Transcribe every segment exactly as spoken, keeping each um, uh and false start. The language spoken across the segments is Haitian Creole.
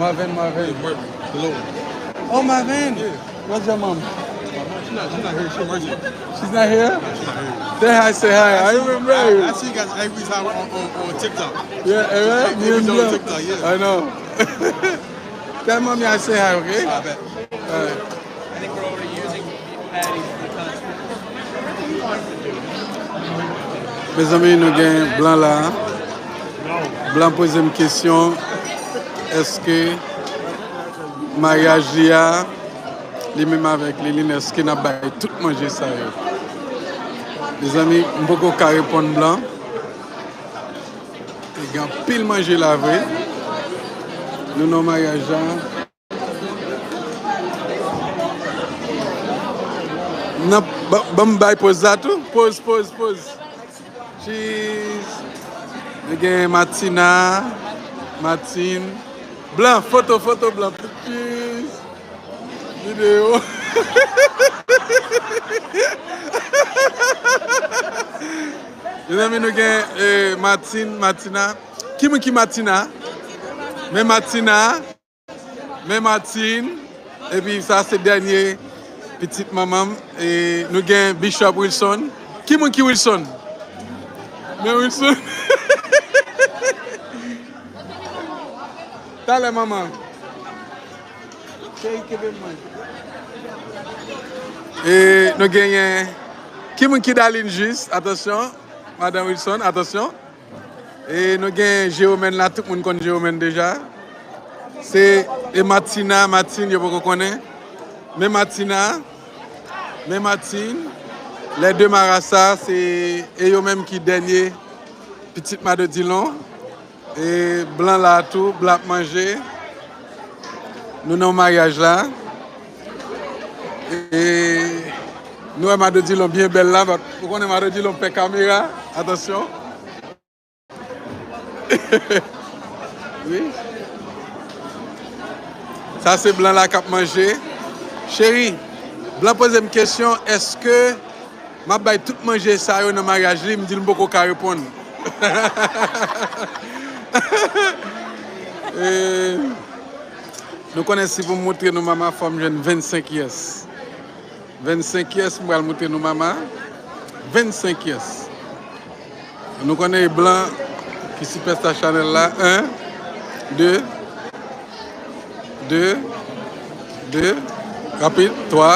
Marvin, Marvin. Work below. Oh, Marvin. Yeah. Where's your mom? She's not, she's not here. She working. She's not here? She's not here. Say hi, say hi. I remember I, you. I see you guys every time on, on, on TikTok. Yeah, eh, right? Every time on Yeah. TikTok, yeah. I know. Tell mommy I say hi, okay? I bet. Alright. I think we're already using patties for the content. Mezanmi, nou gen blan la. Blan poze m kesyon, èske maryaj li a, li menm avèk Liline, èske n ap bay tout manje sa yo? Mezanmi, m poko ka reponn blan. Gen anpil manje la vre. Nou nan maryaj la. Nan, ban, ban m bay poz la tou. Poz, poz, poz. Cheese. Nou gen Martina, Martine. Blan, foto, foto, blan. Cheese. Videyo. Mezanmi, nou gen eh, Martine, Martina. Ki moun ki Martina? Men Martina. Men Martine. Epi sa se dènye pitit manman m. E nou gen Bishop Wilson. Ki moun ki Wilson? Men Wilson. Talè manman. Cheri, kenbe m mwen. E nou genyen. Ki moun ki Darline Jus? Atansyon. Madan Wilson, atansyon. E nou gen Jewomèn la, tout moun konn Jewomèn deja. Se e Martina, Martine, yo poko konnen. Men Martina, men Martine, les deux marasa, se e yo menm ki dènye pitit Madodilon. E blan la tou, blan ap manje. Nou nan maryaj la. E nou wè Madodilon byen bèl la, but ou konnen Madodilon pè kamera. Atansyon. Wi. Sa se blan la k ap manje. Cheri, blan poze m kesyon, èske m ap bay tout manje sa yo nan maryaj li, m di l m poko ka reponn. Eh, nou konnen si pou m montre nou mama fò m jwenn vennsenk yes. Vennsenk yes, m pral montre nou mama. Vennsenk yes. Nou konnen e blan ki sipèsta chanèl la. En, de, de, de, rapid, twa,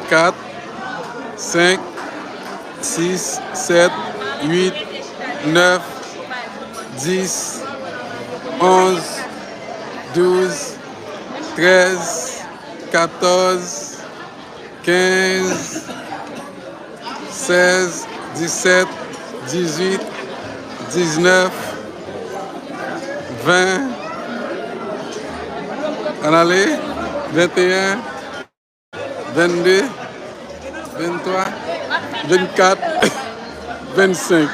kat, senk, sis, sèt, uit, nèf, dis, onz, douz, trèz, katòz, kenz, sèz, disèt, dizuit, diznèf, ven, ann ale, venteyen, vennde, venntwa, vennkat, vennsenk.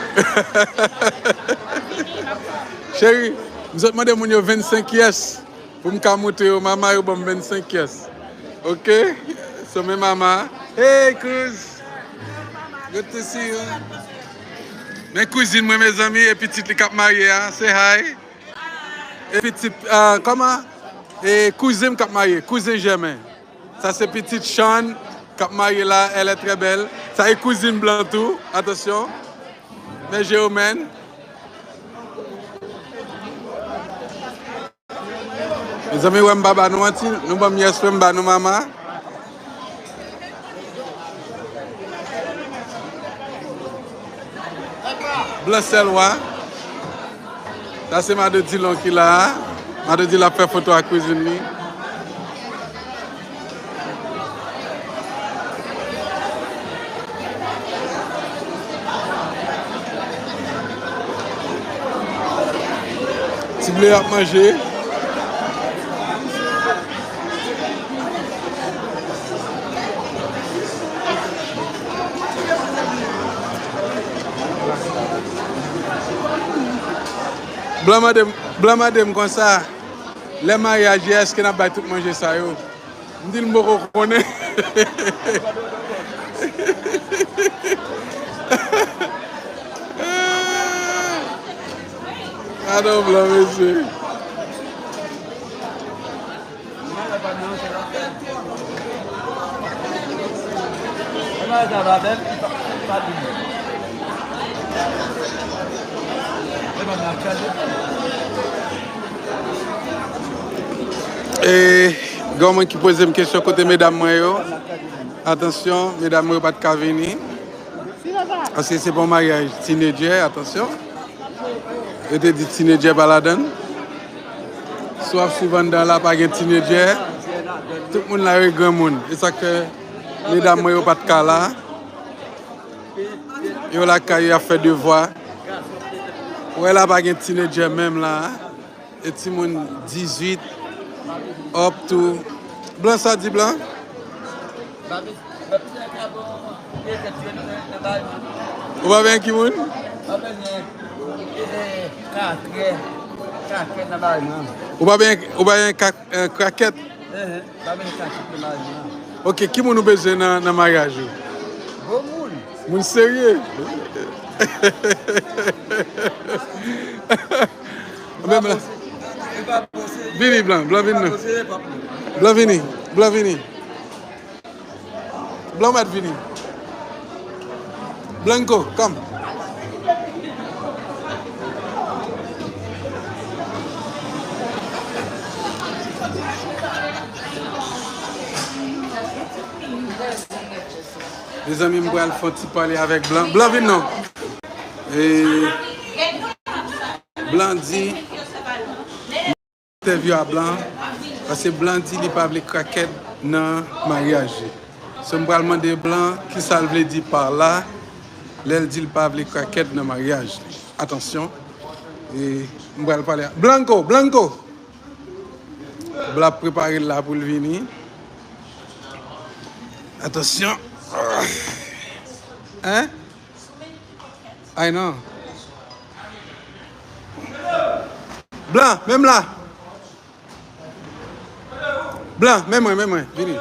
Cheri, m sot mande moun yo vennsenk yes. Pou m ka montre yo, mama yo ban m vennsenk yes. Ok? So men mama. Hey, Cruz. Good to see you. Men kouzin mwen, mezanmi, e pitit li k ap marye a. Say hi. E pitit, ah, kòman? E kouzin m k ap marye, kouzin jèmen. Sa se pitit Sean k ap marye la, elle est très belle. Sa e kouzin blan tou, atansyon. Men Jewomèn. Mezanmi, wè m pa ba nou manti, nou ban m yes, wè m ba nou mama. Blan sèl wa. Sa se Madodilon ki la a. Madodilon ap fè foto ak kouzin li. Ti ble ap manje. Blan mande m, blan mande m konsa, lè maryaj ye, èske n ap bay tout manje sa yo? M di l m poko konnen. Gadon blan, mesye. E gen yon moun ki poze m kesyon kote medam mwen yo. Atansyon, medam mwen yo pa t ka vini. Paske se pa yon maryaj tinedjè, atansyon. Yo te di tinedjè pa ladan l. Si w ap swiv anndan la, pa gen tinedjè. Tout moun la yo granmoun. E sa k fè medam mwen yo pa t ka la. Yo lakay yo ap fè devwa. Ou wè la pa gen tinedjè menm la. E timoun dizuit up to. Blan, sa w di, Blan? Ou pa benyen ki moun? Ou pa benyen, ou pa benyen ka-, eh, krakèt? Ok, ki moun ou bezwen nan, nan maryaj ou? Bon moun. Moun serye. Menm la. Vini, Blan. Blan, vini, non. Blan, vini. Blan, vini. Blan, mèt vini. Blanco, come. Mezanmi, m pral fè yon ti pale avèk Blan. Blan, vin non. E, Blan di, entèvyou a Blan, paske Blan di li pa vle krakèt nan maryaj li. So, m pral mande Blan kisa l vle di pa la, lè l di l pa vle krakèt nan maryaj li. Atansyon. E, m pral pale a Blanco, Blanco! Blan ap prepare l la pou l vini. Atansyon. Hein? Ay non. Blan, menm la. Blan, men mwen, men mwen. Vini.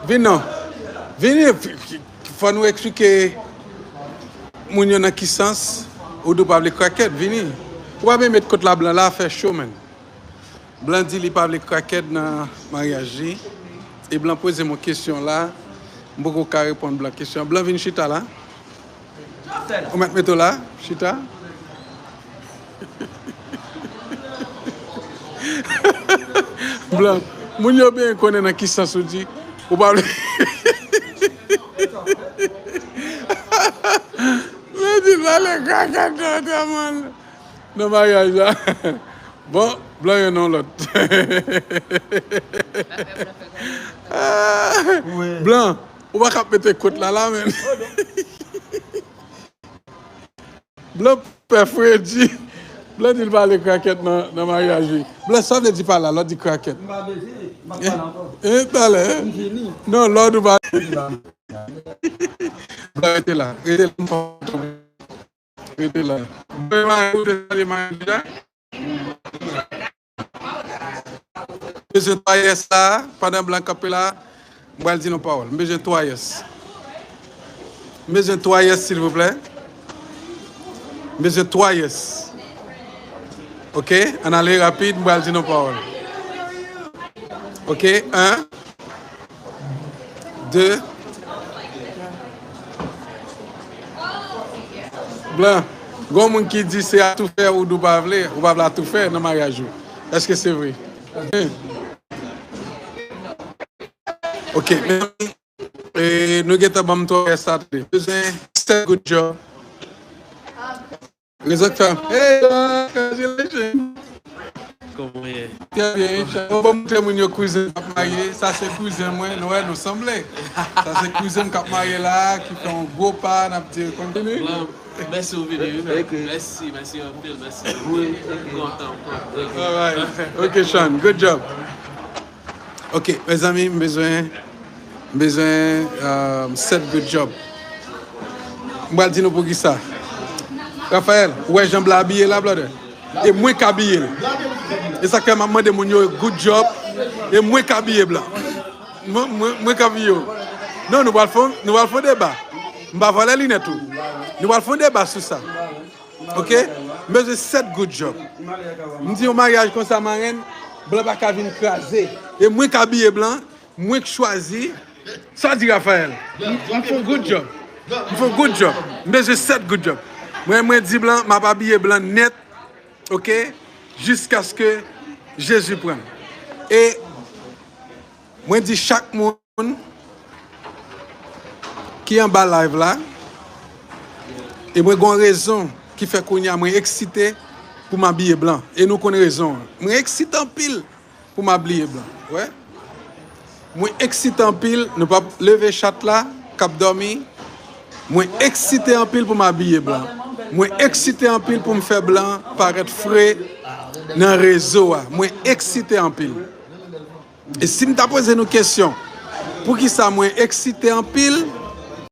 Vin non. Vini, f-, f-, fò nou eksplike moun yo nan ki sans ou di w pa vle krakèt. Vini. Ou pa vle met kot la Blan la, fè cho, menn. Blan di li pa vle krakèt nan maryaj li. E Blan poze m yon kesyon la. M poko ka reponn Blan kesyon. Blan, vin chita la. Ou mèt mete w la, chita. Blan, moun yo byen konnen nan ki sans ou di ou pa vle. Mwen di l pa vle krakèt nan antèman l. Nan maryaj la. Bon, Blan, yon non lòt. Blan, ou pa ka ap mete kot la la, menn. Blan pè fredi. Blan di l pa vle krakèt nan, nan maryaj li. Blan, sa w vle di pa la, lè w di krakèt? M pa bezwen, m ap pale ankò. Eh, talè, eh? M fini. Non, lòd ou pa. Blan, rete la. Rete la, m pa. Rete la. Blan, mari ou te salye mari deja? Bezwen twa yes la, pandan Blan kanpe la, m pral di nou pawòl. M bezwen twa yes. M bezwen twa yes, silvouplè. M bezwen twa yes. Ok, ann ale rapid, m pral di nou pawòl. Ok, en, de. Blan, gon moun ki di se atoufè ou di w pa vle, ou pa vle atoufè nan maryaj ou. Èske se vre? Hein? Ok, mezanmi, e, nou gentan ban m twa yes sa, tande. Bezwen sèt good job. Rezon k fè. Hey, Blan, congratulations. Kòman w ye? Trè byen, Richard. Bon, bon, montre moun yo kouzen k ap marye. Sa se kouzen mwen. Nou wè, nou sanble. Sa se kouzen m k ap marye la, ki fè yon gwo pa, n ap di l konn vini. Blan, mèsi ou vini, wi, men. Ok. Mèsi, mèsi anpil, mèsi anpil. Wi, ok. M kontan, m kontan. All right. Ok, Sean, good job. Ok, mezanmi, m bezwen, m bezwen, euh, sèt good job. M pral di nou poukisa. Raphaël, ou wè jan Blan abiye la, brother? E mwen k abiye l. E sa k fè m ap mande moun yo good job. E mwen k abiye Blan. Mwen, mwen, mwen k abiye w. Non, nou pral fè, nou pral fè deba. M pa vòlè linèt ou. Nou pral fè deba sou sa. Ok? M bezwen sèt good job. M di yon maryaj konsa, marenn, Blan pa ka vin kraze. E mwen k abiye blan, mwen k chwazi. Sa di Raphaël? M, m fè yon good job. M fè yon good job. M bezwen sèt good job. Mwen, mwen di blan, m ap abiye blan nèt, oke? Jiskaske Jezi pran. E mwen di chak moun ki anba live la, e mwen gon rezon ki fè kounye a mwen eksite pou m abiye blan. E nou konn rezon an. Mwen eksite anpil pou m abiye blan. Wè? Mwen eksite anpil, nou p ap leve chat la, k ap dòmi. Mwen eksite anpil pou m abiye blan. Mwen eksite anpil pou m fè blan parèt fre nan rezo a. Mwen eksite anpil. E si m ta poze nou kesyon, poukisa mwen eksite anpil?